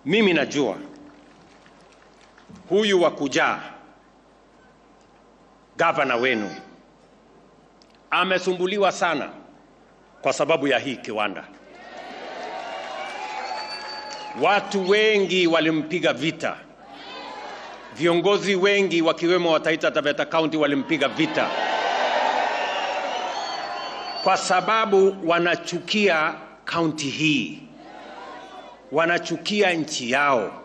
Mimi najua huyu wa kujaa gavana wenu amesumbuliwa sana kwa sababu ya hii kiwanda. Watu wengi walimpiga vita. Viongozi wengi wakiwemo wa Taita Taveta County walimpiga vita kwa sababu wanachukia kaunti hii, wanachukia nchi yao,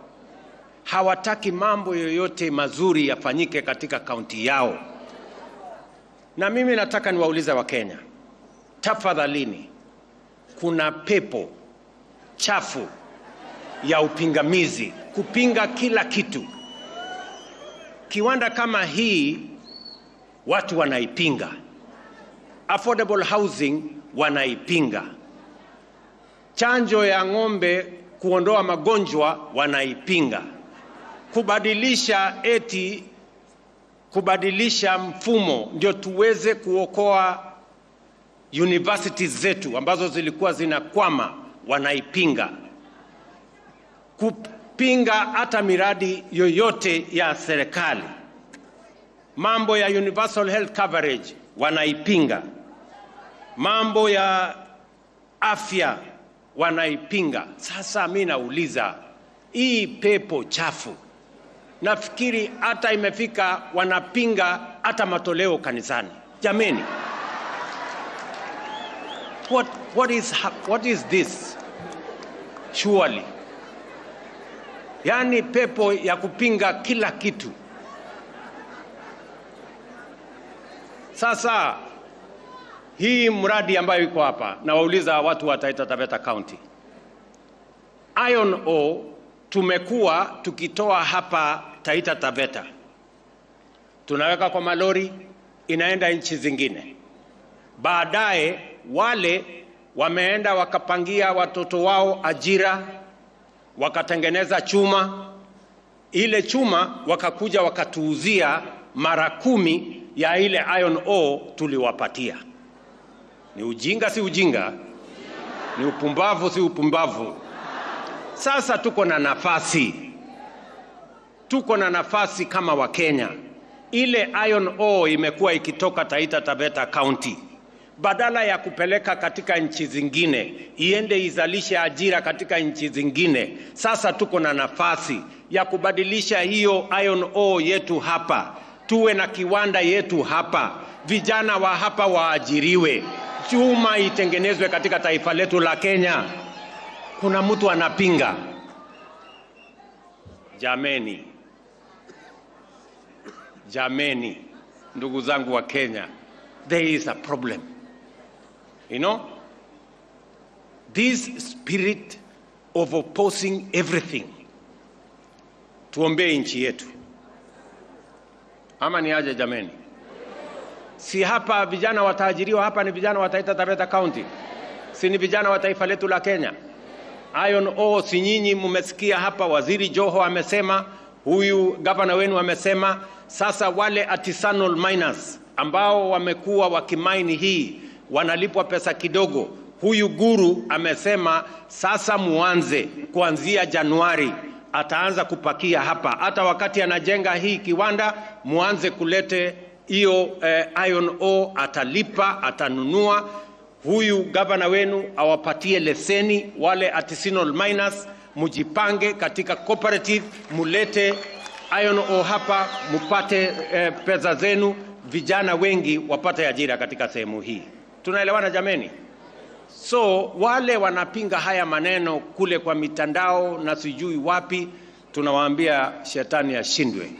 hawataki mambo yoyote mazuri yafanyike katika kaunti yao. Na mimi nataka niwaulize Wakenya, tafadhalini, kuna pepo chafu ya upingamizi, kupinga kila kitu. Kiwanda kama hii watu wanaipinga, affordable housing wanaipinga, chanjo ya ng'ombe kuondoa magonjwa wanaipinga, kubadilisha eti kubadilisha mfumo ndio tuweze kuokoa universities zetu ambazo zilikuwa zinakwama wanaipinga, kupinga hata miradi yoyote ya serikali, mambo ya universal health coverage wanaipinga, mambo ya afya wanaipinga. Sasa mimi nauliza, hii pepo chafu, nafikiri hata imefika wanapinga hata matoleo kanisani. Jameni, what is this? Surely, yani pepo ya kupinga kila kitu. Sasa hii mradi ambayo iko hapa, na wauliza watu wa Taita Taveta County, iron ore tumekuwa tukitoa hapa Taita Taveta, tunaweka kwa malori, inaenda nchi zingine. Baadaye wale wameenda wakapangia watoto wao ajira, wakatengeneza chuma. Ile chuma wakakuja wakatuuzia mara 10 ya ile iron ore tuliwapatia. Ni ujinga si ujinga? Ni upumbavu si upumbavu? Sasa tuko na nafasi, tuko na nafasi kama Wakenya. Ile iron ore imekuwa ikitoka Taita Taveta County, badala ya kupeleka katika nchi zingine, iende izalishe ajira katika nchi zingine. Sasa tuko na nafasi ya kubadilisha hiyo iron ore yetu hapa, tuwe na kiwanda yetu hapa, vijana wa hapa waajiriwe, chuma itengenezwe katika taifa letu la Kenya. Kuna mtu anapinga? Jameni, jameni, ndugu zangu wa Kenya, there is a problem. You know, this spirit of opposing everything. Tuombee nchi yetu. Ama ni aje jameni? Si hapa vijana wataajiriwa hapa ni vijana wa Taita Taveta County? Si ni vijana wa taifa letu la Kenya? Iron ore, si nyinyi mmesikia hapa Waziri Joho amesema, huyu gavana wenu amesema, sasa wale artisanal miners ambao wamekuwa wakimaini hii wanalipwa pesa kidogo. Huyu guru amesema sasa muanze kuanzia Januari ataanza kupakia hapa. Hata wakati anajenga hii kiwanda muanze kulete hiyo iron ore, atalipa, atanunua. Huyu gavana wenu awapatie leseni wale artisanal miners, mujipange katika cooperative, mulete iron ore hapa, mupate pesa zenu, vijana wengi wapate ajira katika sehemu hii. Tunaelewana jameni? So wale wanapinga haya maneno kule kwa mitandao na sijui wapi, tunawaambia shetani ashindwe.